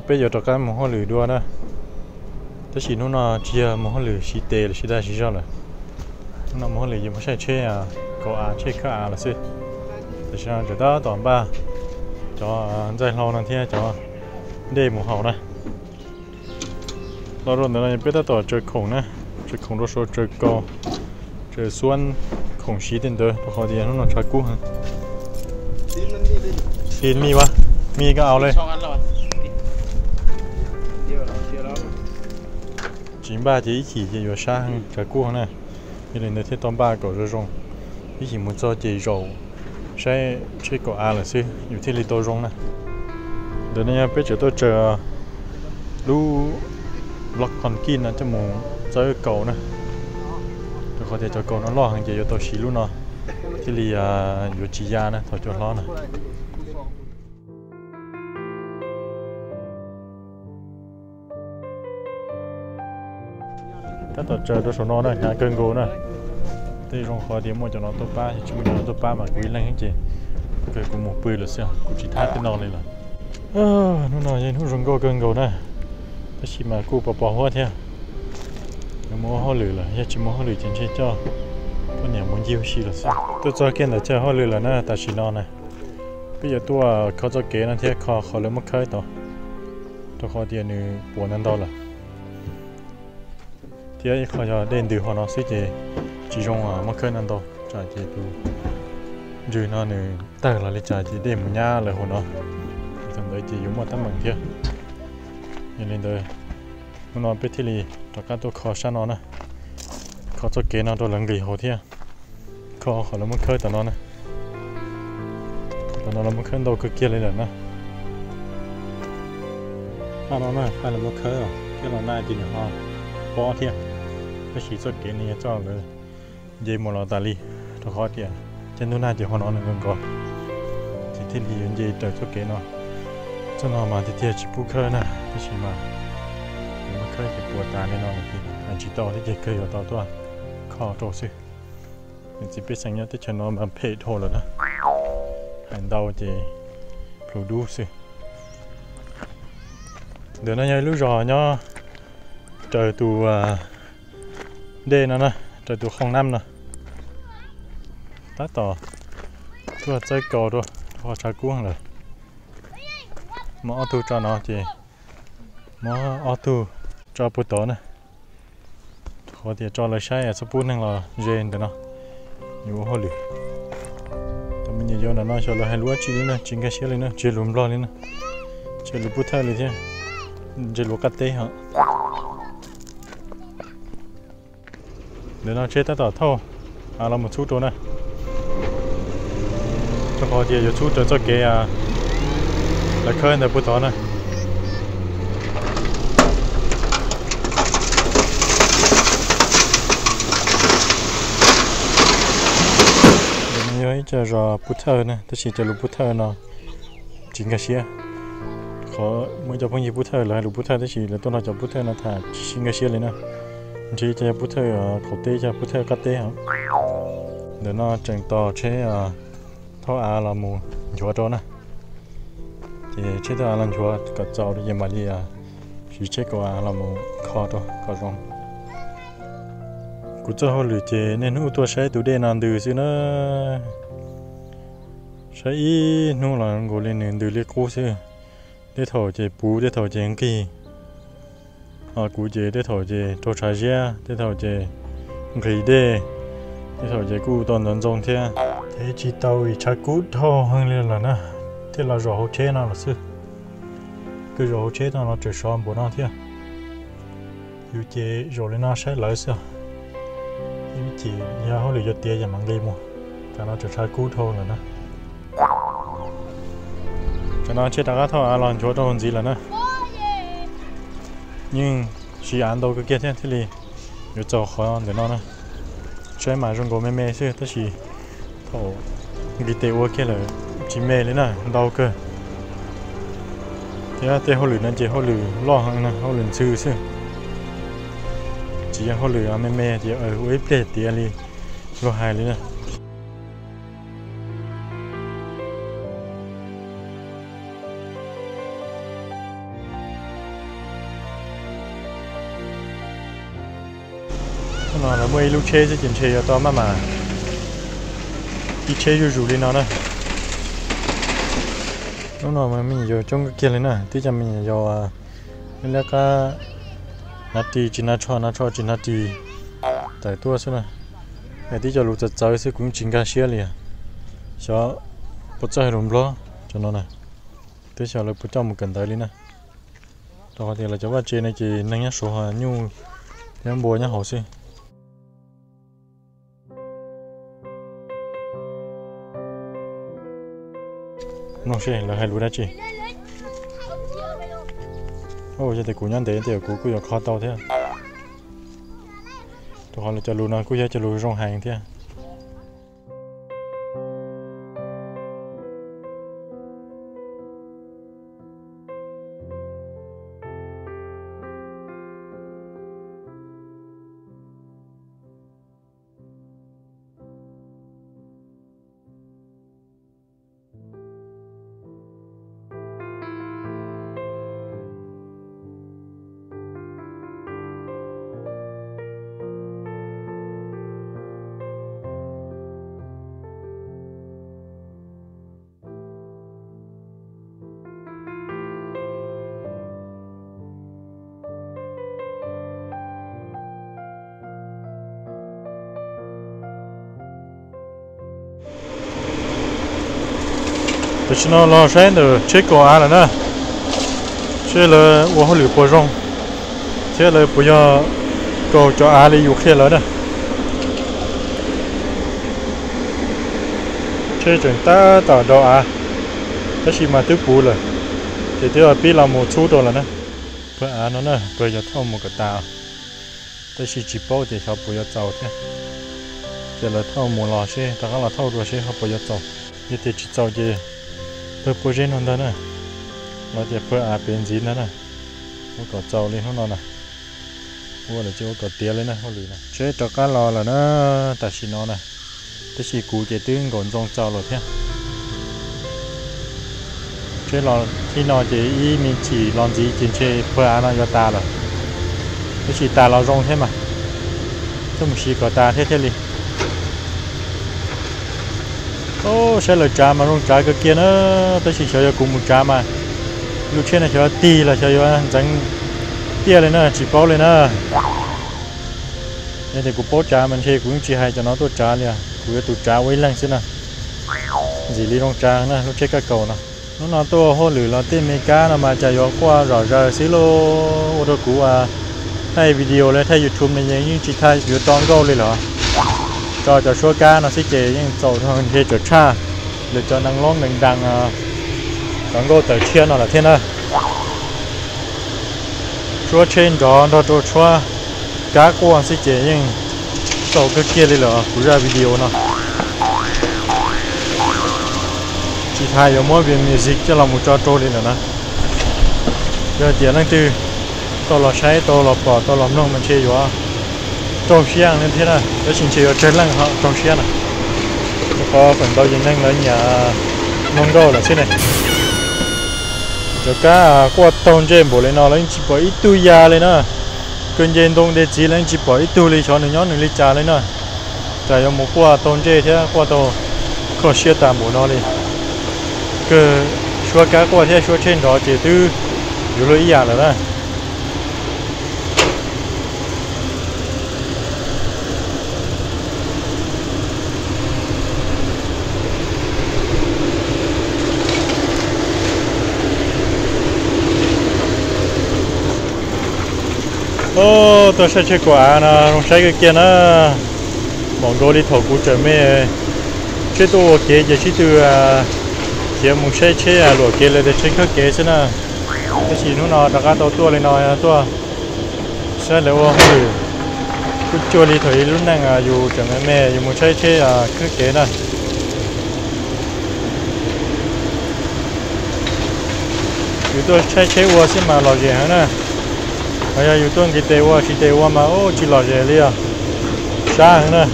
Bây giờ trò cá mù hôi lử đua đó. Tớ chỉ nó nó chia mù hôi lử xí tê là xí đa xí do là. Nó mù hôi lử giờ mới sai chê à, cậu à chê khá à là xí. Tớ chỉ nó chỉ đó tỏ ba. Cho, à, dây hlau nó thiệt cho. Đây mù hậu đó. Lo rồi đó là biết tớ tỏ trời khủng nè. Trời khủng đô số trời cầu. ເຈີສວນຂອງຊີເຕັນເດີ ເພາະເຂົາຈະເຮັດໃຫ້ເຮົານອນຊາກຸ ຊີ້ນມັນມີເດ້ ຊີ້ນມີວະ? ມີກໍເອົາເລີຍ ສອງອັນແລ້ວ ດຽວເອົາ ດຽວເອົາ ຈະບາຈະອີ່ຂີ້ຈະຢູ່ຊາ ຊາກຸຫັ້ນນະ ເຮັດໃຫ້ເນີເທດຕອນບາກໍຈະຊົງ ອີ່ຂີ້ໝູເຈາະເຈເຈົ້າ ໃຊ້ ໃຊ້ກໍອາລະຊື່ ຢູ່ທີ່ລິໂຕຊົງນະ ເດີນຍາເປເຈີໂຕເຈີ ລູບລັອກຄອນກຣີດນະ ຈະໝູເຈີເກົານະ ຈະຂໍເດເຈົ້າເກົານອນລໍຫັ້ນເຈຢູ່ໂຕຊີລູນອ ທີ່ລີອາ ຢູ່ຈີຢານະ ເຂົາຈອດລໍນະ. ຖ້າຕໍ່ເຈີໂຕໂຊນອນະ ຫາເກີນໂກນະ ເຕຊົງຂໍດຽວໝົດຈະນອນໂຕປ້າ ຊິໝົດຈະນອນໂຕປ້າມາກຸຍແລງເຈ ເກີດກູໝູປືນລະເສຍ ກູຈິທາດໄປນອນເລີຍລະ ເອີ ໜູນ້ອຍ ເຫັນຫູຊົງໂກເກີນໂກນະ ໄປຊິມາກູປະປອຫົວເທຍ ຍັງບໍ່ຮອດຫຼືລະ ຢາກຊິມາຮອດຫຼືຈັ່ງຊີ້ເຈົ້າ ພວກນີ້ມັນຢິວຊີລະເສຍ ໂຕເຈົ້າເກນຕາເຈົ້າຮອດຫຼືລະນະ ຕາຊິນອນນະ ໄປຢາກຕົວເຂົາເຈົ້າເກນນະເທຍ ຂໍ ຂໍເລີຍມາເຄີຍໂຕ ໂຕຂໍດຽວນີ້ປວນນັ້ນໂຕລະ Thì ấy khó cho đến từ họ nó sẽ chỉ chỉ trong à mắc khơi nan to trả chỉ từ dư nó nửa tờ là lý trả chỉ để một nhà là hồ nó thì thằng đấy chỉ dùng một tấm bằng thiệt nên lên đời muốn nói biết thì lì cho các tôi khó xa nó nè khó cho kế nó rồi là nghỉ hồ thiệt ຂໍ ຂໍລະມາເຄີຍຕອນນອນນະ ຕອນນອນລະມາເຄີຍໂດຄືກຽດເລີຍນະ ພານອນນະ ພານລະມາເຄີຍ ກຽດລະນາຍຕິນຮອດ ປໍທຽ ໄປສີສົດເກນີຈອດເລີຍ ເຢໂມລາຕາລີ ທະຄອດເຕຍ ເຈນູນາເຈຮອນອນເງິນກອ ຊິທິນທີ່ເຢັນເຢເຕີສົດເກນໍ ຈະນອນມາຕິເຕຍຊິປູເຄີຍນະ ໄປສີມາ ລະມາເຄີຍຊິປົວຕາແນ່ນອນທີ່ ອັນຊິຕໍ່ທີ່ເຈເຄີຍຢູ່ຕໍ່ຕົວ ຂໍໂຕຊື່ Mình chỉ biết sang nhớ tới channel mà page thôi rồi đó. Hành đâu thì produce. Đứa nó nhảy lũ giò nhá. Trời tù à, đê nó nè, trời tù không năm nè. Tát tỏ. Tua chơi cầu thôi. Hoa trái cuống rồi. Mà ô tô cho nó thì. Mà ô tô cho bữa tối nè. ຂໍເດຈອດລະໃຊ້ອາສະປູດໜຶ່ງລະເຈນເດເນາະ ຢູ່ໂຫລື ແຕ່ມັນເຍອະໆນະເນາະ ເຊາລະໃຫ້ລົວຈີນເລີຍນະ ຈີນກາເຊຍເລີຍນະ ເຈລຸມບລອເລີຍນະ ເຈລຸມປູເທີເລີຍເທຍ ເຈລຸມກາເຕເນາະ ເດີນເອົາເຊຕາຕໍ່ເທົ່າ ອາລາໝົດຊູໂຕນະ ຈະຂໍເດຈອດຊູໂຕເຈົ້າເກອາ ລະເຄີນເດີປູຕອນນະ. Io già già putare, ti si già lu putare no. Cinga sia. Kho mo già pon gi putare la lu putare ti si la to no già putare na ta cinga sia le na. Ti già putare ko te già putare ka te ha. De no ceng to che a. ເທົ່າອາລາໝູຍົວໂຕນະ ເຈເຊດເທົ່າອາລາໝູຍົວກະເຈົ້າເຢມາລີອາ ຊິເຊກວ່າອາລາໝູຄໍໂຕກະຈອງ ກູເຈົ້າເຮົາຫຼືເຈເນນູຕົວໃຊ້ຕູເດນານດືຊື່ນະ ໃຊ້ອີນູລາໂກເລນດືເລກູຊື່ ເດເທົ່າເຈປູເດເທົ່າເຈອັງກີ ອາກູເຈ ເດເທົ່າເຈໂຕຊາເຊຍ ເດເທົ່າເຈອັງກີເດ ເດເທົ່າເຈກູຕອນດອນຈົງເທຍ ເທຈີເຕົາອີຊາກູເທົ່າເຮີງເລລະນະ ເທລາຈໍໂຮເຊນາລະຊື່ ຄືຈໍໂຮເຊນາລະເຈຊອມໂບນາເທຍ ຢູເຈໂຈເລນາໃຊ້ຫຼາຍເສືອ ຢູເຈຍາໂຮເລຍາເຕຍຍາມັງເລໂມ ການເອົາຈາກຊາກູໂທລະນະ ການເອົາເຊຕາກາໂທອາລອນໂຈໂຕຄົນຈີລະນະ ຍິງຊີອານໂຕກະເກຍແທນເທລີ ຢູ່ເຈົ້າຂອງເດນອນນະ ໃຊ້ໝາຈົງໂກແມ່ໆຊື່ ຕາຊີ ໂທ ກິເຕໂອເຄເລີ ຈີແມ່ເລີຍນະ ເດົາເກີ ເຕຍເຕໂຮລືນະ ເຈໂຮລືຫຼໍ່ຫັ້ນນະ ໂຮລືຊື່ຊື່ ຈີໂຮລືອາແມ່ໆ ເຕຍເອີ ອຸເອເປເຕຍລີ ໂລຫາຍເລີຍນະ. Nó là mua ilu che chứ chim che yo to mama. Iche yu yu li nó nè. Nó nó mà mình yo chông cái kia li nè, tí cho mình yo à. Nên là cá nà tì chỉ nà cho, nà cho chỉ nà tì. Tại tua xí nè. Ai tí cho lũ chật chật xí cũng chính cá sia li à. Xó, bớt cho hơi lùm blo cho nó nè. Tí cho lũ bớt cho một cân tải li nè. Tao có thể là cho bác chế này chỉ nâng nhá số hả nhu. Nhá bùa nhá hổ xí. Nó sẽ là hai lũ đã chỉ. Ô, giờ thì cú nhắn để thì cú cứ giờ kho tao thế. Tao hỏi là cho lũ nó cứ giờ cho lũ rong hàng thế. Tao xin nó lo xe nữa, chết có ai là nè. Xe là ua hô lửa bùa rong. Xe là bùa yo cầu cho ai là dù khe lắm nè. Xe chẳng ta tỏ đồ à. Tao xin mà tứ pú rồi. Thì tứ ở pí là một số đồ là nè. Bùa à nó nè, bùa yo thâu một cái tàu. ແຕ່ຊິຈິເປົາເຈເຂົາປົວເຈົ້າເທ ເຈລະເທົ່າໝູລໍເຊ ຕາກະລະເທົ່າຕົວເຊເຂົາປົວເຈົ້າ ເຮັດເຕຈິເຈົ້າເຈ ເປີໂປເຈນອນດານະ ລະເຈເປີອາເປັນຈີນນະ ໂອກອດເຈົ້າເລີຍເຮົານອນນະ ໂອລະເຈໂອກອດເຕຍເລີຍນະ ເຮົາລືນະ ເຊຕາກະລະລະນະ ຕາຊິນອນນະ. ແຕ່ຊິກູເຈຕຶງໂກນຈົງເຈົ້າໂລດເທ ເຊລໍທີ່ນອນເຈອີມີຈີລອນຈີຈິນເຊເປີອານອນຢາຕາລະ ແຕ່ຊິຕາລອຈອງເທມາ ເທມາຊິກໍຕາເທເທລີ ໂອ ເຊເລີຈາມາລົງຈາກະກຽນເອີ ແຕ່ຊິເຊຍກູມູຈາມາ ລູເຊນເຊຍຕີລະເຊຍຈັ່ງເຕຍເລີຍນະ ຊິເປົາເລີຍນະ. ເອີ ເດກູໂປຈາມັນເຊ ກູຍັງຊິໃຫ້ເຈົ້ານ້ອງຕົວຈາເລີຍ ກູຈະຕຸຈາໄວ້ແລ້ງຊິນະ ຊິລີລົງຈານະ ລົງເຊກະເກົ່ານະ ນ້ອງໂຕໂຫຫຼືລາຕິນເມການະ ມາຈາຍົກກວ່າລາວຈາຊິໂລ ໂອໂຕກູອາ ໄທວິດີໂອ ແລະ ໄທຢູທູບນີ້ ຍັງຊິໄທຢູ່ຕອນເກົ່າເລີຍລະ ຈອຈະຊົ່ວການະຊິເຈ ຍັງເຈົ້າທາງເທຈະຊາ ຫຼືຈະນັ່ງລົງດັງໆ ອາ ຕອນເກົ່າເຕີເທຍນະລະເທນະ. ຊວເຊນດອນດອໂຕຊວກາກວາງຊິເຈຍິງໂຕກະກຽລີລະ ກູຈະວິດີໂອເນາະ ຊິຖ່າຍຢູ່ມໍວຽນມິວຊິກຈະລອໝູຈອໂຕລີລະນະ ເດີຕຽນັງຕື້ໂຕລອໄຊໂຕລອປອໂຕລອມນົງມັນເຊຢູ່ອາ ໂຕຊຽງເນເທນະ ແລະຊິງເຊຢູ່ເຈລັງເຮົາໂຕຊຽງນະ ພໍເພິ່ນເບົາຍິງນັງລະຍານົງໂດລະຊິເນ ຈະກາກວດໂຕນເຈມໂບເລີຍເນາະ ແລ້ວຍັງຊິປອຍອີກຕູຢາເລີຍເນາະ ເກີນເຢັນດົງເດຈີແລ້ວຍັງຊິປອຍອີກຕູລີຊອນໜຶ່ງຍ້ອນໜຶ່ງລີຈາເລີຍເນາະ ຈະຍອມໝູກວດໂຕນເຈເທຍກວດໂຕ ກໍເຊຍຕາມໂບເນາະເລີຍ ເກີດຊວກາກວດເທຍຊວເຊນດອເຈຕື້ຢູ່ໂລອີຢາລະນະ. ໂອ້ ຕົວໃຊ້ເຊກວ່ານະ ລົງໃຊ້ກະກຽນນະ ໝອງໂດລີໂຖກູເຈີເມ ເຊຕົວເກເຈຊິຕົວ ເຈໝູເຊເຊອາຫຼວເກເລເດເຊເຄີເກຊິນະ ເຈຊິໜູນອຕະກາໂຕຕົວເລນອຍຕົວ ໃຊ້ແລ້ວວ່າຄື ຄືຈົວລີຖອຍລຸນນັ່ງອາ ຢູ່ຈັ່ງແມ່ ຢູ່ໝູ່ໃຊ້ເຊ ອາ ຄືເກນະ ຢູ່ຕົວໃຊ້ເຊ ວ່າຊິມາຫຼໍ່ເຈຫັ້ນນະ ພະຍາຢູ່ຕົ້ນກິເຕວ່າ ຊິເຕວ່າມາ ໂອ້ ຈິຫຼໍ່ເຈເລຍ ຊ້າຫັ້ນນະ.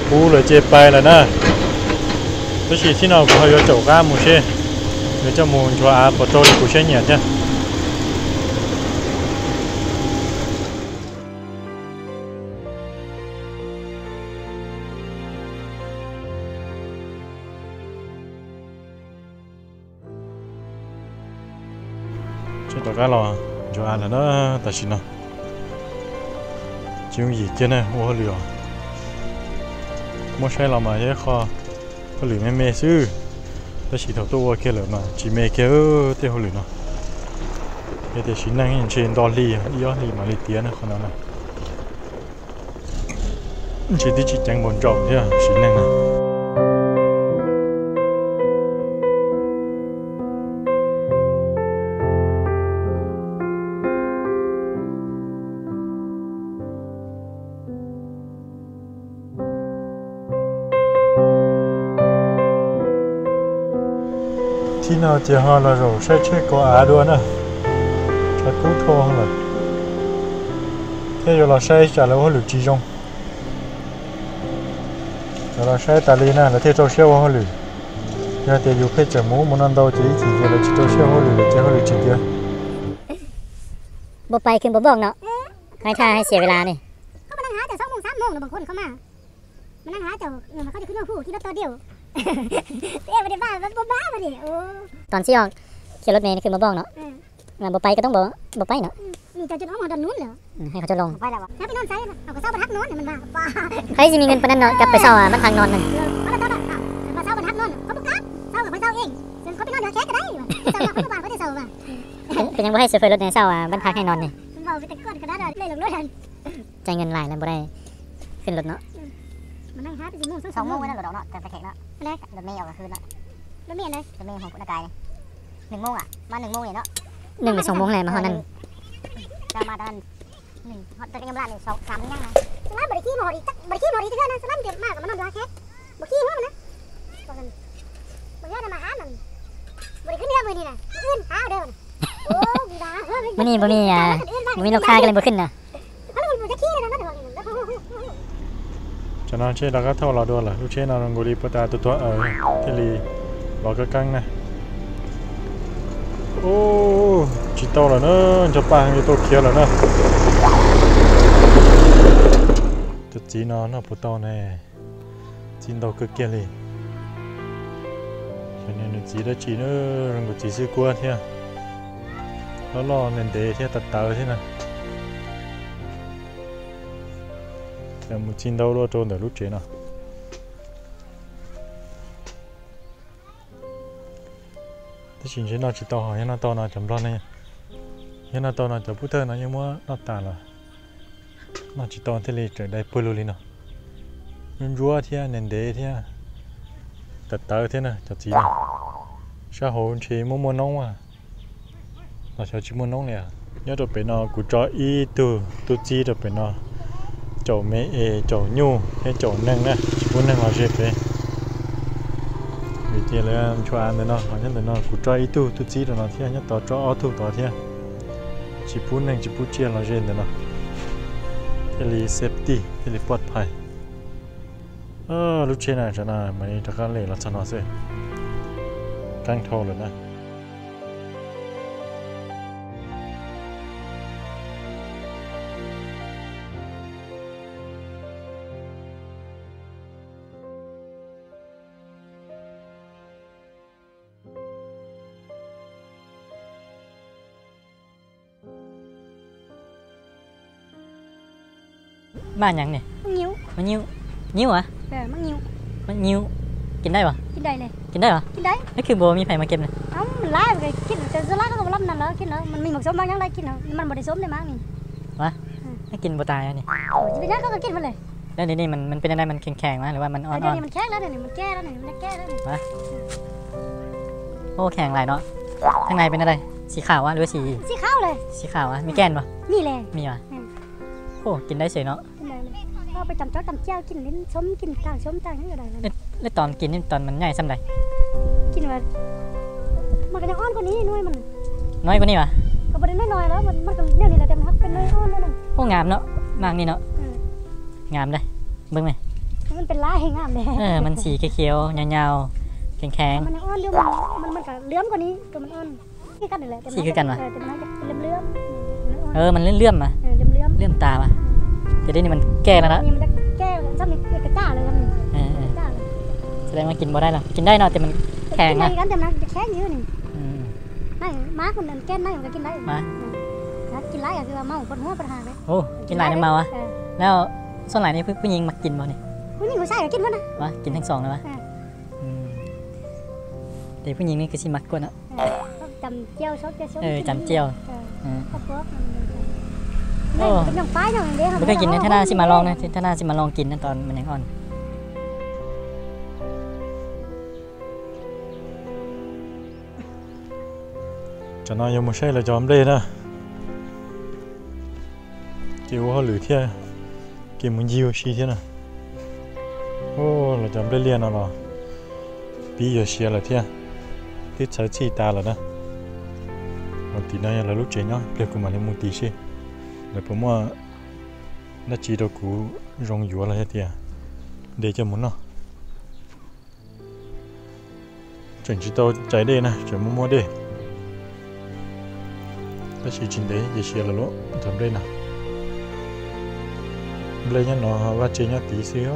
ໂ Cũ rồi chê pai rồi đó. Tôi chỉ khi nào có hơi cho chậu cá mù chê. Để cho mù chùa á có trôi của chê nhẹ chứ. Chê tỏ cá lò, chùa á là đó, ta xin nó. Chỉ không gì kia nè, ua lửa. Mua sai lò mà dễ kho. Kho lửa mê mê xứ. Ta chỉ thầu tôi ua kia lửa mà, chỉ mê kia, ơ, tê hô lửa nó. Cái tê chỉ năng nhìn trên đo ly, ý ó ly mà ly tía nè, kho nó nè. Chỉ tí chỉ chén bồn trộm chứ, chỉ năng nè. Khi nào chị ho là rổ xe chết có á đua nữa. Thật cú thô hơn rồi. Thế rồi là xe trả lời hơi lửa chi rông. Rồi là xe tà lì nè, là thế trâu xe hơi lửa. Giờ thì dù phê chở mũ, mũ ăn đâu chỉ chỉ giờ là chỉ trâu xe hơi lửa, là chỉ hơi lửa chi kia. ບໍ່ໄປຄືບໍ່ບອກເນາະ. ໃຫ້ຖ້າໃຫ້ເສຍເວລານີ້. ເຂົາມານັ່ງຫາແຕ່ສອງໂມງ ສາມໂມງແລ້ວ ບາງຄົນເຂົາມາ ມານັ່ງຫາເຈົ້າ ເອີ ເຂົາຈະຂຶ້ນມາຜູ້ຂີ່ລົດຕອນດຽວ. ເອ ບໍ່ໄດ້ບ້າ ບໍ່ບ້າບໍ່ນີ້. ໂອ້ ຕອນຊິອອກຂີ່ລົດເມນີ້ຄືມາບອກເນາະ. ເອີ ວ່າບໍ່ໄປກໍຕ້ອງບໍ່ ບໍ່ໄປເນາະ. ອືມ ນີ້ເຈົ້າຈົນອອກມາດອນນູນແລ້ວ. ອືມ ໃຫ້ເຂົາເຈົ້າລົງ. ໄປແລ້ວຫວາ? ເຈົ້າໄປນອນໃສ? ເອົາ ກໍເຊົ່າບ້ານພັກນອນ ມັນວ່າ ໃຜຊິມີເງິນປານນັ້ນເນາະ ກັບໄປເຊົ່າ ອາ ບ້ານພັກນອນນັ້ນ. ເອີ ເອົາລະ ເຈົ້າ ເອົາ ເຊົ່າບ້ານພັກນອນ ເຂົາບໍ່ກັບ ເຊົ່າກໍໄປເຊົ່າເອງ. ເຊິ່ງເຂົາໄປນອນຢູ່ແຄກກໍໄດ້ວ່າ ເຈົ້ານອນຄົນລະບ້ານ ບໍ່ໄດ້ເຊົ່າວ່າ. ເປັນຫຍັງບໍ່ໃຫ້ໂຊເຟີລົດແດ່ເຊົ່າ ອາ ບ້ານພັກໃຫ້ນອນນີ້? ເວົ້າໄປແຕ່ກ່ອນຂະໜາດນັ້ນເລີຍ ລົງລົດຫັ້ນ. ຈ່າຍເງິນຫຼາຍແລ້ວບໍ່ໄດ້ຂຶ້ນລົດເນາະ. ອືມ ມານັ່ງຫາແຕ່ສີ່ໂມງ ສອງໂມງ ສອງໂມງ ແລ້ວລົດອອກເນາະ ຈະໄປແຂກເນາະ. ອັນໃດ? ລົດເມອອກກາງຄືນເນາະ. ລົດເມອັນໃດ? ລົດເມຂອງຄຸນນາກາຍນີ້ ໜຶ່ງໂມງອະ ມາໜຶ່ງໂມງນີ້ເນາະ. ໜຶ່ງຫຼືສອງໂມງແຫຼະ ມາຮອດນັ້ນ. ເຈົ້າມາຕອນນັ້ນ ໜຶ່ງ ຮອດແຕ່ຍາມລາດນີ້ ສອງ ສາມໂມງຍັງນະ. ສະລາມບໍ່ໄດ້ຂີ່ມາຮອດອີກຈັກ ບໍ່ໄດ້ຂີ່ມາຮອດອີກເທື່ອນະ. ສະລາມເກັບມາກໍມານອນຢູ່ແຄກ ບໍ່ຂີ່ຫົວມັນນະ. ບາງເທື່ອນະມາຫານຳ ບໍ່ໄດ້ຂຶ້ນເຮືອມື້ນີ້ນະ ມື້ອື່ນຫາເດີ. ໂອ້ ມື້ນີ້ບໍ່ມີ ອ່າ ບໍ່ມີລູກຄ້າກໍເລີຍບໍ່ຂຶ້ນນະ. ເຈົ້ານອນເຊດາກະເທົ່າລາວໂດລະ ລູກເຊນານອນໂກລີປະຕາຕົວຕົວ ເອີ ເທລີ ລອກະກັງນະ. ໂອ້ ຈີໂຕລະເນີ ຈະປາງຢູ່ໂຕຄຽວລະເນີ. ຈະຈີນອນເນາະ ປະຕອນແນ່. ຈີນເຕົາກຶກເກຍເລ ເຫັນແນວຈີນໄດ້ຈີນເອີ ລົງກະຈີຊື້ກົວເທຍ ຫຼໍ່ໆ ແໜ້ນເດເທຍ ຕັດຕາເທຍນະ. ແຕ່ໝູຈີນເຕົາລົວໂຕນແຕ່ລູກເຈເນາະ. ແຕ່ຊິນເຊນອກຈິຕອກ ເຮຍນອກຕອກນອກຈຳບລອນນີ້ ເຮຍນອກຕອກນອກຈຳຜູ້ເທີນອກຍັງມົວນອກຕາລະ ນອກຈິຕອກເທເລ ຈະໄດ້ເປີລູລີເນາະ. ຍົນຍົວເທຍ ແໜ້ນເດເທຍ ຕັດເຕີເທຍນະ ຈອກຈີນນະ. ຊາໂຫນເຊມົວມົວນ້ອງວ່າ ນອກຊາວຈິມົວນ້ອງເລີຍອະ. ຍອດໂຕເປນອກ ກູຈອອີຕູ ຕູຈີໂຕເປນອກ ໂຈເມເອ ໂຈຍູ ເຮໂຈໜຶ່ງນະ ຈິປູໜຶ່ງລອເຊເປ ວິເທຍເລີຍ ມາຊວຍອານເດເນາະ ເຮົາຍັງເດເນາະ ກູຈອອີຕູ ຕູຈີໂຕເນາະ ເທຍຍັງຕໍ່ຈອອໍທູໂຕເທຍ ຈິປູໜຶ່ງ ຈິປູເຈຍລອເຊເດເນາະ ເທລີເຊຟຕີ້ ເທລີປອດໄພ. ເອີ ລູເຊນາຈະນາ ມານີ້ຕະການເລລະຊະເນາະເຊ ກັງໂທເລີຍນະ. ໝາກຫຍັງນີ້? ໝາກງິ້ວ. ໝາກງິ້ວ. ງິ້ວຫວາ? ເອີ ໝາກງິ້ວ. ໝາກງິ້ວ ກິນໄດ້ບໍ່? ກິນໄດ້ເລີຍ. ກິນໄດ້ຫວາ? ກິນໄດ້. ແລ້ວຄືບໍ່ມີໃຜມາເກັບນະ? ເອົ້າ ມັນຫຼາຍ ມັນກໍກິນ ແຕ່ສ່ວນຫຼາຍເຂົາກໍບໍ່ລັບນັ້ນແຫຼະ ກິນເນາະ. ມັນມີໝາກສົ້ມໝາກຫຍັງຫຼາຍ ກິນເນາະ. ມັນບໍ່ໄດ້ສົ້ມເດ້ໝາກນີ້. ຫວາ? ເອີ ໃຫ້ກິນບໍ່ຕາຍອັນນີ້. ໂອ້ຍ ຊິເປັນຫຍັງ ເຂົາກໍກິນໝົດເລີຍ. ແລ້ວດຽວນີ້ມັນ ມັນເປັນຈັ່ງໃດ? ມັນແຂງແຂງຫວາ ຫຼືວ່າມັນອ່ອນໆ? ດຽວນີ້ມັນແຂງແລ້ວ ດຽວນີ້ມັນແກ່ແລ້ວ ນີ້ມັນແກ່ແລ້ວນີ້. ຫວາ? ໂອ້ ແຂງຫຼາຍເນາະ. ທາງໃນເປັນຈັ່ງໃດ? ສີຂາວຫວາ ຫຼືວ່າສີ? ສີຂາວເລີຍ. ສີຂາວຫວາ? ມີແກ່ນບໍ່? ມີແຫຼະ. ມີຫວາ? ອືມ. ໂອ້ ກິນໄດ້ເສຍເນາະ. ເອົາໄປຕຳເຈົ້າຕຳແຈ່ວກິນ ຫຼິ້ນຊົມກິນ ຕາງຊົມຕາງຫຍັງກໍໄດ້. ແລ້ວ ແລ້ວຕອນກິນນີ້ ຕອນມັນໃຫຍ່ສ່ຳໃດ? ກິນວ່າ ມັນກໍຍັງອ່ອນກວ່ານີ້ໜ່ວຍມັນ. ນ້ອຍກວ່ານີ້ຫວາ? ກໍບໍ່ໄດ້ນ້ອຍໆແລ້ວ ມັນ ມັນກໍແນວນີ້ແຫຼະ ແຕ່ມັນຮັກເປັນໜ່ວຍອ່ອນນັ້ນ. ໂອ້ ງາມເນາະ ໝາກນີ້ເນາະ. ເອີ ງາມເດ້ ເບິ່ງແມ. ມັນເປັນລາຍງາມແດ່. ເອີ ມັນສີຂຽວໆ ຍາວໆ ແຂງໆ. ມັນຍັງອ່ອນຢູ່ ມັນ ມັນກໍເຫຼື້ອມກວ່ານີ້ ຕົວມັນອ່ອນ. ຄືກັນນີ້ແຫຼະ ແຕ່ມັນ ສີຄືກັນຫວາ? ເອີ ແຕ່ມັນຈະເຫຼື້ອມໆ. ເອີ ມັນເຫຼື້ອມໆ ຫວາ? ເອີ ເຫຼື້ອມໆ ເຫຼື້ອມຕາຫວາ? ອືມ ແຕ່ດຽວນີ້ມັນແກ່ແລ້ວນະ. ນີ້ມັນຈະແກ່ແລ້ວ ຊ້ຳນີ້ກະຈ້າເລີຍຊ້ຳນີ້. ເອີໆ ກະຈ້າເລີຍ. ສະແດງວ່າກິນບໍ່ໄດ້ແລ້ວ. ກິນໄດ້ເນາະ ແຕ່ມັນແຂງນະ. ກິນໄດ້ຄືກັນ ແຕ່ມັນຈະແຂງຢູ່ນີ້. ອືມ ໄມ້ ໝາກມັນ ອັນແກ່ນໄມ້ມັນກໍກິນໄດ້. ໝາກ ອືມ ຖ້າກິນຫຼາຍກໍຄືວ່າເມົາ ປວດຫົວປວດຫາງເດ້. ໂອ້ ກິນຫຼາຍນີ້ເມົາຫວາ? ເອີ ແລ້ວສ່ວນຫຼາຍນີ້ ຜູ້ ຜູ້ຍິງມັກກິນບໍ່ນີ້? ຜູ້ຍິງຜູ້ຊາຍກໍກິນໝົດນະ. ຫວາ? ກິນທັງສອງເລີຍຫວາ? ເອີ ອືມ ແຕ່ຜູ້ຍິງນີ້ຄືຊິມັກກວ່າເນາະ. ເອີ ຈຳແຈ່ວ ຊອບແຈ່ວ ເອີ ຈຳແຈ່ວ. ເອີ ເອີ ເອົາພວກມັນ ໂອ້ ເປັນຫຍັງປ້າຫຍັງເດ້. ບໍ່ເຄີຍກິນເດ້ ເທື່ອໜ້າຊິມາລອງນະ ເທື່ອໜ້າຊິມາລອງກິນນະ ຕອນມັນຍັງອ່ອນ. ຈະນ້ອຍຍັງບໍ່ໃຊ້ລະຈອມເລນະ. ເກວເຮົາຫຼືເທື່ອ ເກມມັນຢິວຊີເທື່ອນະ. ໂອ້ ລະຈຳໄດ້ລຽນເອົາລະ ປີເຍເຊຍລະເທື່ອ ຕິດໃສ່ສີຕາລະນະ. ເອົາຕີນ້ອຍລະລູກເຈຍອ ເປັນກູມາເລຍມູຕີຊິ ລະປະມົວນະຈີໂຕກູ ຢອງຢວລະເຮັດເຕີຍ ເດຈະມຸນເນາະ. ເຈັງຈິໂຕໃຈເດ້ນະ ເຈີມົວໆເດ້. ແຕ່ຊິຈິນເດ ເຢເຊຍລະໂລ ຈຳໄດ້ນະ. ເບລຍະໜໍ ວ່າເຈຍອ ຕີຊິໂອ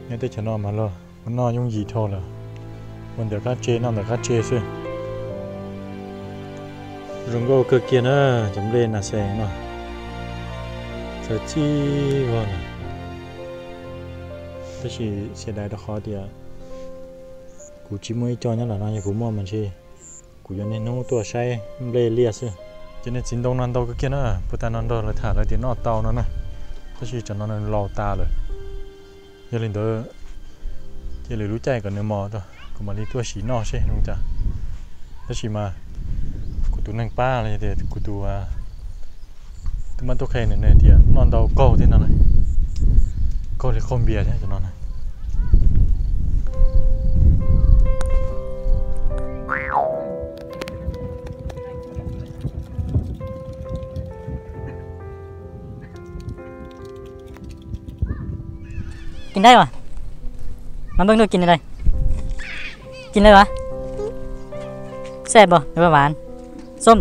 ຍະເຕຈະນໍມາລອ ມັນນໍຍຸງຢີໂທລະ ມັນເດີກາເຈ ນໍເດີກາເຈຊິ. ລົງໂກເກີກຽນເອີ ຈຳເລນະແສງເນາະ ເສີດຊີວອນ. ແຕ່ຊິເສຍດາຍຕະຂໍເດຍ ກູຈິມົວອີ່ຈ່ອຍນັ້ນລະເນາະ ຍາກູມົວມັນຊິ ກູຢາກເນໂນຕົວໃຊ້ເບລເລຍຊິ. ຈະເນຊິນດົງນອນໂຕກະກຽນເອີ ພຸດຕານອນໂຕລະຖານລະເດນອດເຕົານັ້ນນະ ກໍຊິຈະນອນເລົາຕາເລີຍ. ຍາລິນເດີ ເຈເລຮູ້ໃຈກັນເນໝໍໂຕ ກູມາລີຕົວສີນອກຊິລົງຈາ ແລ້ວຊິມາ ກູຕູນັ່ງປ້າເລີຍເດ ກູຕູວ່າ ຕົວມັນຕົວໄຂ່ເນີ່ຍໆ ທີ່ນອນເຕົາເກົາທີ່ນັ້ນນະ ເກົາເລີຍຄອມເບຍແທ້ຈະນອນນະ. ກິນໄດ້ຫວາ? ມາເບິ່ງດູ ກິນໄດ້ ກິນໄດ້ຫວາ? ແຊບບໍ່ ຫຼືວ່າຫວານ? ສົ້ມ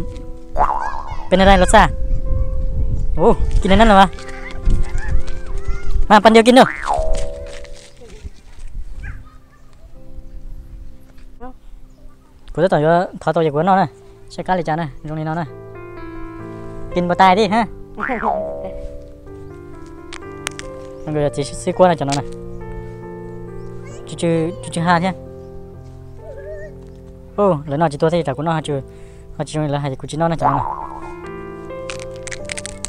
ເປັນແນວໃດລົດຊາດ? ໂອ້ ກິນອັນນັ້ນລະຫວາ? ມາ ປັນດຽວກິນດູ. ກູຈະຕ້ອງຢູ່ ເຂົາຕ້ອງຢາກກວນເນາະນະ ໃຊ້ການເລີຍຈ້ານະ ໂຮງນີ້ເນາະນະ ກິນບໍ່ຕາຍຕິຮະ. ມັນກໍຊິຊື້ກວນນະເຈົ້າເນາະນະ ຈື່ໆຫາແທ້. ໂອ້ ແລ້ວນອກຈາກຕົວທີ່ຕາກູເນາະ ຫາຈະ ເຮົາຊິລົງນີ້ລະ ໃຫ້ກູຈິນອນນະຈານະ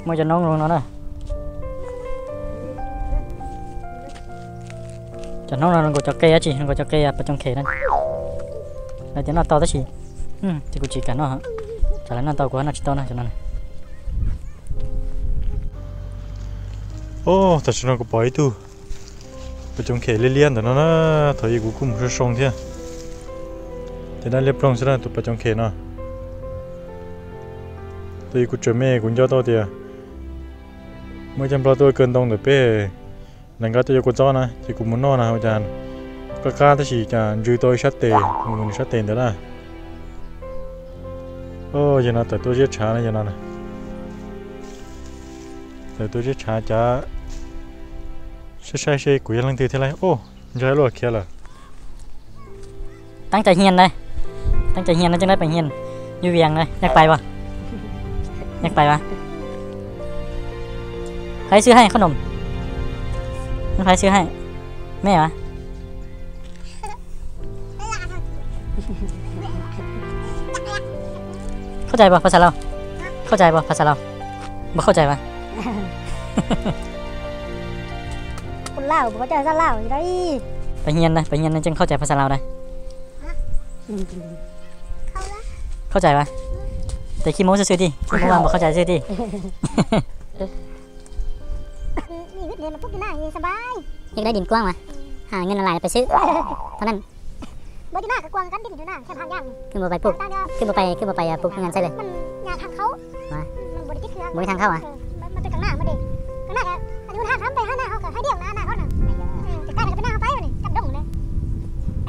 ເມື່ອຈະນ້ອງລົງນອນນະ ຈານອນນະ ລົງກໍຈະເກຍຈິ ລົງກໍຈະເກຍປະຈົງເຂນັ້ນ ແລ້ວຈະນອນຕໍ່ຕະຊິ ອືມ ທີ່ກູຈິກັນເນາະ ຈານອນຕໍ່ ກູນອນຈິໂຕນະຈານອນ. ໂອ້ ຕາຊະນອນກໍປ່ອຍຕູ ປະຈົງເຂລຽນໆ ຕອນນັ້ນນະ ຖອຍອີກກູກຸ້ມຊົງເທື່ອ ຈະໄດ້ລຽບລົງຊະນະ ຕຸປະຈົງເຂເນາະ ຕຸອີກກູເຈີແມ່ກູເຈົ້າໂຕເຕີຍ ເມື່ອຈຳເປົາໂຕເກີນຕົງເດີເປ້ ນັງກາໂຕໂຍໂກເຈົ້ານະ ເຈກູໂມໂນນະ ອາຈານ ກະກາຕະຊິຈານ ຈື່ໂຕຊາເຕ ມູຊາເຕເດີລະ. ໂອ້ ຢານອນແຕ່ຕົວເຈັດຊານະ ຢານອນນະ ແຕ່ຕົວເຈັດຊາຈາ ໃຊ່ໆ ກູຍັງລັງຕື່ເທົ່າໃດ ໂອ້ ໃຫຍ່ໂລດເຂຍລະ ຕັ້ງໃຈຮຽນເດ້ ຕັ້ງໃຈຮຽນນະ ຈຶ່ງໄດ້ໄປຮຽນຢູ່ວຽງເດ້. ຢາກໄປບໍ່? ຢາກໄປຫວາ? ໃຜຊື້ໃຫ້ຂະໜົມ? ມັນໃຜຊື້ໃຫ້? ແມ່ຫວາ? ເຂົ້າໃຈບໍ່ພາສາລາວ? ເຂົ້າໃຈບໍ່ພາສາລາວ? ບໍ່ເຂົ້າໃຈຫວາ? ຄົນລາວບໍ່ເຂົ້າໃຈພາສາລາວຢູ່ໃດ. ໄປຮຽນນະ ໄປຮຽນນະ ຈຶ່ງເຂົ້າໃຈພາສາລາວໄດ້. ເຂົ້າໃຈຫວາ? ແຕ່ຂີ້ໂມ້ຊື່ໆຕິ ຂີ້ໂມ້ວ່າບໍ່ເຂົ້າໃຈຊື່ຕິ. ມີເງິນເດືອນມາປຸກຢູ່ໜ້ານີ້ສະບາຍ. ຢາກໄດ້ດິນກວ້າງຫວາ? ຫາເງິນຫຼາຍໆໄປຊື້ເທົ່ານັ້ນ. ບໍ່ຢູ່ໜ້າກໍກວ້າງກັນ ດິນຢູ່ໜ້າແຄມຫາງຢາງ. ຄືບໍ່ໄປປຸກ? ຄືບໍ່ໄປ ຄືບໍ່ໄປ ອ່າ ປຸກເຮືອນໃສ່ເລີຍ? ມັນຍາກທາງເຂົ້າ. ຫວາ? ອືມ ມັນບໍ່ໄດ້ຕິດເຮືອນ. ບໍ່ມີທາງເຂົ້າຫວາ? ເອີ ມັນ ມັນເປັນກາງໜ້າໝົດເດ. ກາງໜ້າກໍ ອັນນີ້ມັນທາງທຳໄປຫາໜ້າເຮົາກໍໃຫ້ດຽວໜ້າ ໜ້າເຮົານະ. ເອີ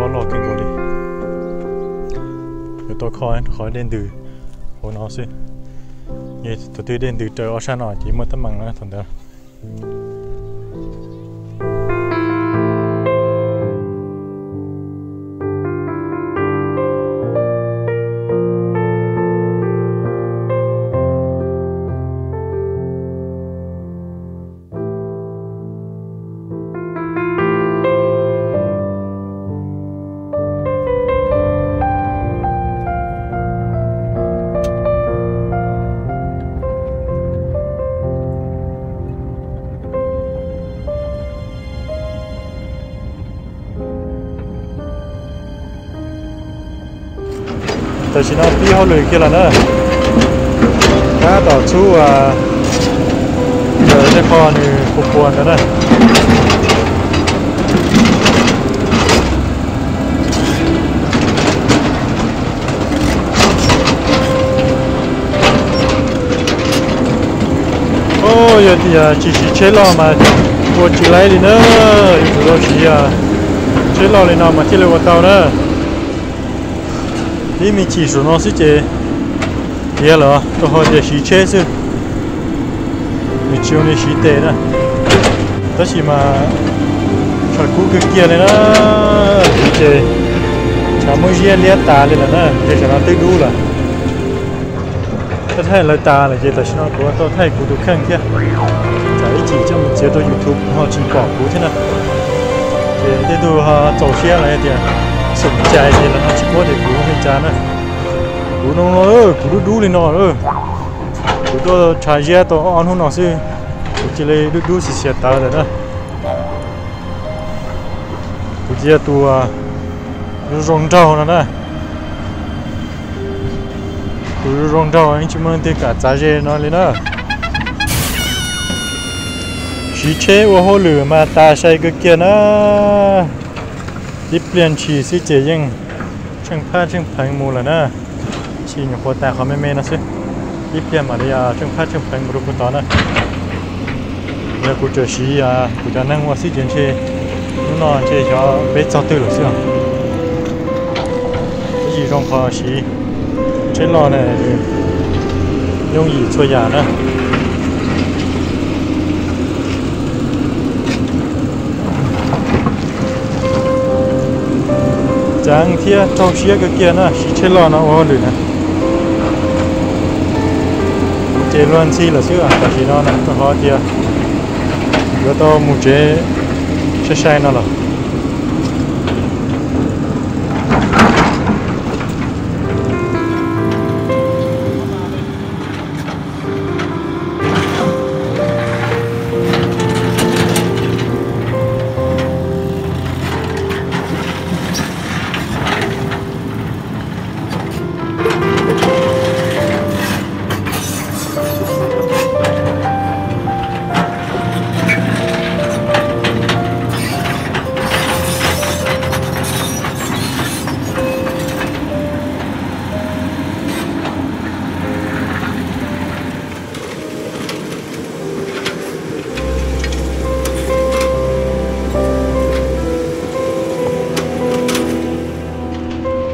包落更多的。有多靠，靠电锭，我拿去。也，绝对电锭，这二十二，节目得忙了，同志。 တႃႇသိၼေႃႈ ပီႈႁဝ်းလူၺ်ႈၵႃႈလႃႈၼေႃႈ ၵႃႈတေႃႇသူႈ ဢႃႇ ၸိူဝ်းၼႆႉ ၶေႃႈၼႆႉ ၵူႈၵူၼ်းၵၼ်ၼႃႇ။ ဢူဝ်ႈ ယႃႇ ယႃႇ ၸီႉ ၸီႉ ၸႂ်ႉလေႃႉမႃး ၵူဝ်ၸီႉလႆႈလီၼေႃႈ ယူႇတူဝ်ႈၸီႉ ဢႃႇ ၸႂ်ႉလေႃႉလီၼေႃႈ မႃးၸီႉလႆႈဝႃႈတဝ်ႈၼေႃႈ တီႈမီးၸီႉသူႇၼေႃႈ သိုၵ်းၸေး ယႃႇလေႃႈ တူဝ်ႁေႃႈၸေး ၸီႉ ၸႂ်ႉသိုဝ်ႉ မီးၸီႉၼႆႉ ၸီႉတႄႉၼႃႇ တႃႇသိမႃး ၶႃႈၵူႈၵႃႈၵႄႈလႄႈၼႃႇ ၸီႉ ၸႂ်ႉ ၶႃႈမိူဝ်ႈယႃႇလႅတ်ႈတႃလႄႈၼႃႇ ႁဵတ်းၸိူင်ႉၼၼ် တိုၵ်ႉလူႉလႃႇ တႄႉလႄႈ တႃႇလႄႈ ၸႂ်ႉတႃႇသိၼေႃႈ ၵူဝ်တေႃႇထႆႇ ၵူႈတူႈၶႅင်ႇၶႅင်ႇ ၸႂ်ႉဢီႈၸီႉ ၸၢင်ႈမႃးၸႂ်ႉတူဝ်ယူႇထုပ်ႉ ႁဝ်းၸိုင်ၵေႃႈ ၵူႈထႅင်ႈၼႃႇ ၸႂ်ႉတႄႉတူဝ် ႁဝ်းၸဝ်ႈသဵင်ႈလႄႈ ၸႂ်ႉသူၼ်ၸႂ်ၸႂ်ႉလႄႈ ၸႂ်ႉၵူဝ်တေၵူႈႁႂ်ႈၸႃႉၼႃႇ ၵူႈၼွင်ႉၼေႃႈ ဢိူဝ်ႈ ၵူႈလူႉလူႉလီၼေႃႈ ဢိူဝ်ႈ ၵူႈတူဝ်ၸႂ်ႉယႃႉတူဝ်ဢွၼ်ႁူၼေႃႈ သိုဝ်ႉ ၵူႈၸႂ်ႉလႄႈ လူႉလူႉသီႇသႅတ်ႇတႃလႄႈၼႃႇ ၵူႈၸႂ်ႉတူဝ် လူႉလူႉၸွင်ႇတဝ်ႈၼၼ်ႉၼႃႇ လူႉလူႉၸွင်ႇတဝ်ႈ ဢၼ်ၸိူဝ်းမၼ်းတေၵႂႃႇၸႃႉယႃႉၼေႃႈလႄႈၼႃႇ ສີເຊໂອໂຫລືມາຕາໄຊກຶກກຽນນະ ລິບປ່ຽນສີຊິເຈຍງ ເຊິ່ງພາດເຊິ່ງແພງໝູ່ລະນະ ສີຫຍັງໂຄຕາຂອງແມ່ໆນະຊິ ລິບປ່ຽນມາລະຍາ ເຊິ່ງພາດເຊິ່ງແພງໝູ່ທຸກຄົນຕອນນະ ແລ້ວກູເຈີສີອາ ກູຈະນັ່ງວ່າສີເຈນເຊ ໜູນອນເຊຊອເບຊອຕື້ລະຊິ ສີຊົງຄອສີ ເຊນລໍນະ ຍົງອີ່ຊົ່ວຢານະ. ຈາງເທຍເຈົ້າເຊຍກະກຽນນະ ຊິເຊລອນເອົາເອົາຫຼືນະ ເຈລວນຊີລະຊື່ອາກາຊິນອນນະ ກະຮອດເທຍ ເຫຼືອຕໍ່ໝູ່ເຈ ໃຊ້ໆນະລະ.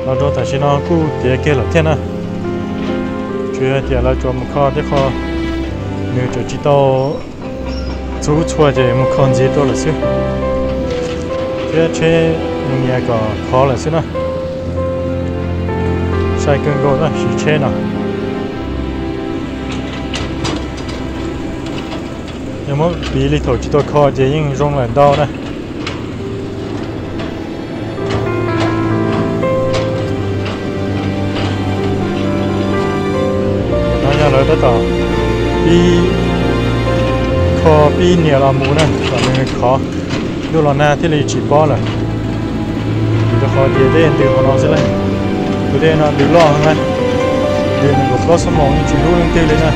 ລາວໂດຕາຊິນອນກູເຕເກລະເທນນະ ເຊຍເຕລະຈອມຄອເຕຄອ ເນຈະຈິໂຕ ຊູຊວເຈມຸຄອນຈີໂຕລະຊຶ ເຊເຊ ມຸເນຍກະຂໍລະຊຶນະ ໃສ່ເກີງໂກນະ ຊິເຊນະ. ຍັງບໍ່ປີລິໂທຈິໂຕຄອເຈຍິງລົງຫຼາຍດອກນະ. ເຮົາຢ່າເລີຍຕໍ່ ປີ ຂໍປີເໜຍລາມູນະ ຕອນນີ້ຂໍ ດູລາໜ້າທີ່ລີຈີປໍລະ ມີແຕ່ຂໍເດເດນຕື່ມຂອງນ້ອງຊິແຫຼະ ໂຕເດນນະ ດືຫຼອກຫັ້ນນະ ເດນກໍເກົ້າສະໝອງ ຍັງຊິຮູ້ເລື່ອງຕື່ມເລີຍນະ.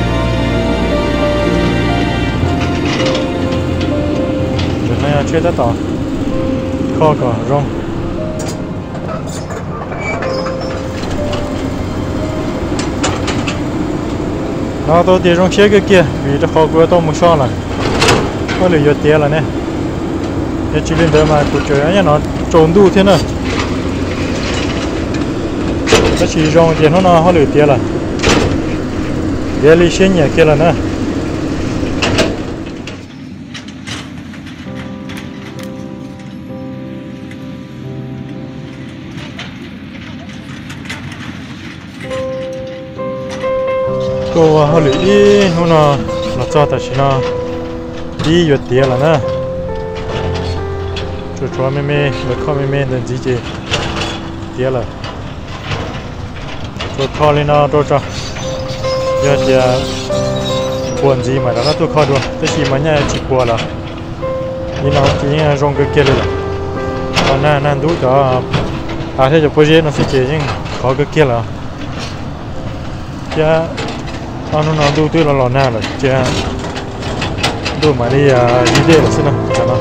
ດຽວໃຫ້ເອົາເຊດຕໍ່ ຂໍກໍລົງ ເນາະ ໂຕເຕຈອງເຊກເກຍ ວີຕະຂໍກູໂຕໝູຊອນລະ ກໍເລີຍຢົດເຕຍລະເນ ເຮັດຈິລິນເດີມາກູເຈີຍານເນາະ ໂຈນດູເທນເນີ ກະຊີຈອງເຕຍໂນນອ ເຮົາເລີຍເຕຍລະ ເດລີເຊນເຍເກລະນະ. ໂກວ່າເຮົາເລີຍອີນູນອ ລະຈອດຕາຊິນອ ດີຢູ່ເຕຍລະນະ ໂຈໂຈເມເມ ລະຂໍເມເມເດີນຈີເຈ ເຕຍລະ. ໂຕຄອລີນາໂຕຈາ ຍາດຍາ ຄວນຈີມາດາລະໂຕຄອດວ ແຕ່ຊີມາຍາຈີກົວລະ ອີນາວຈີຍັງຈອງກະເກລເລີຍລະ ອານານານດູຈາ ອາເທຈະໂປເຈນອນຊິເຈຍັງຂໍກະເກລລະ ຈາ ອານູນານດູຕື້ລະລໍນາລະ ຈາ ດູມາເລຍດີເດລະຊິນະ ຈານະ.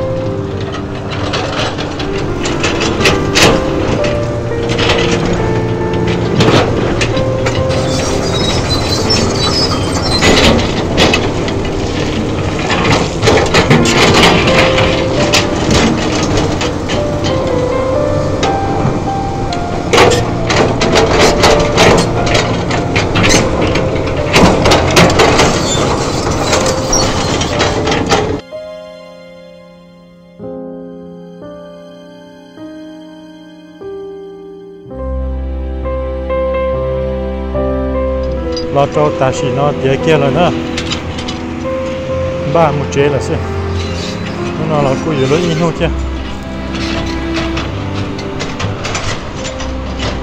ລາວໂຕຕາຊີນອ ເຕຍເກຍລະນະ ບ້າໝູເຈລະຊິ ນອລາວກູຢູ່ລົດອີນູເຈ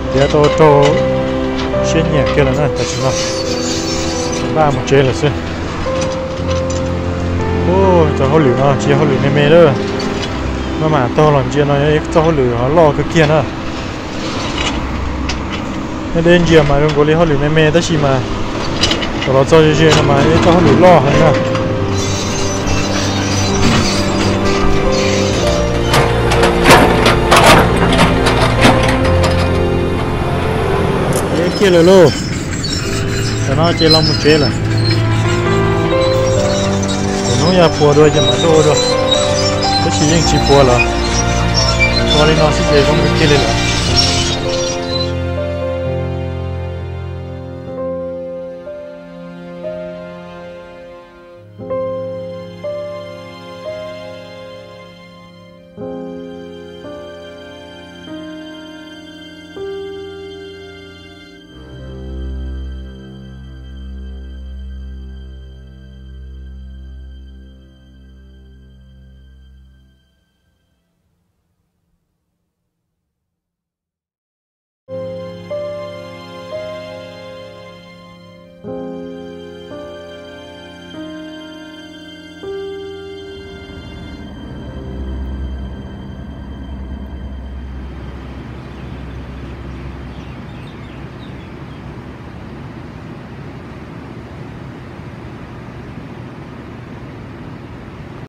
ເດຍໂຕໂຕ ເຊນເຍເກຍລະນະ ຕາຊີນອ ບ້າໝູເຈລະຊິ. ໂອ້ ເຈົ້າເຮົາຫຼືເນາະ ເຊຍເຮົາຫຼືແມ່ໆເດີ ມາມາຕໍ່ຫຼອນເຈຍເນາະ ເຈົ້າເຮົາຫຼືລໍກະກຽນນະ ເດີນເຈຍມາລົງໂກລີເຮົາຫຼືແມ່ໆ ຕາຊີມາ ຕະຫຼອດເຈົ້າເຈຍນະມາ ເຈົ້າເຮົາຫຼືລໍຫັ້ນນະ. Kê lơ lô. Tơ nô chê lô mô chê lơ. Tơ nô ya pua đuaĭ, ya ma đô đuaĭ. Tơ chê yang chê pua lơ. Pua lơ nô si chê kông kê lơ lơ.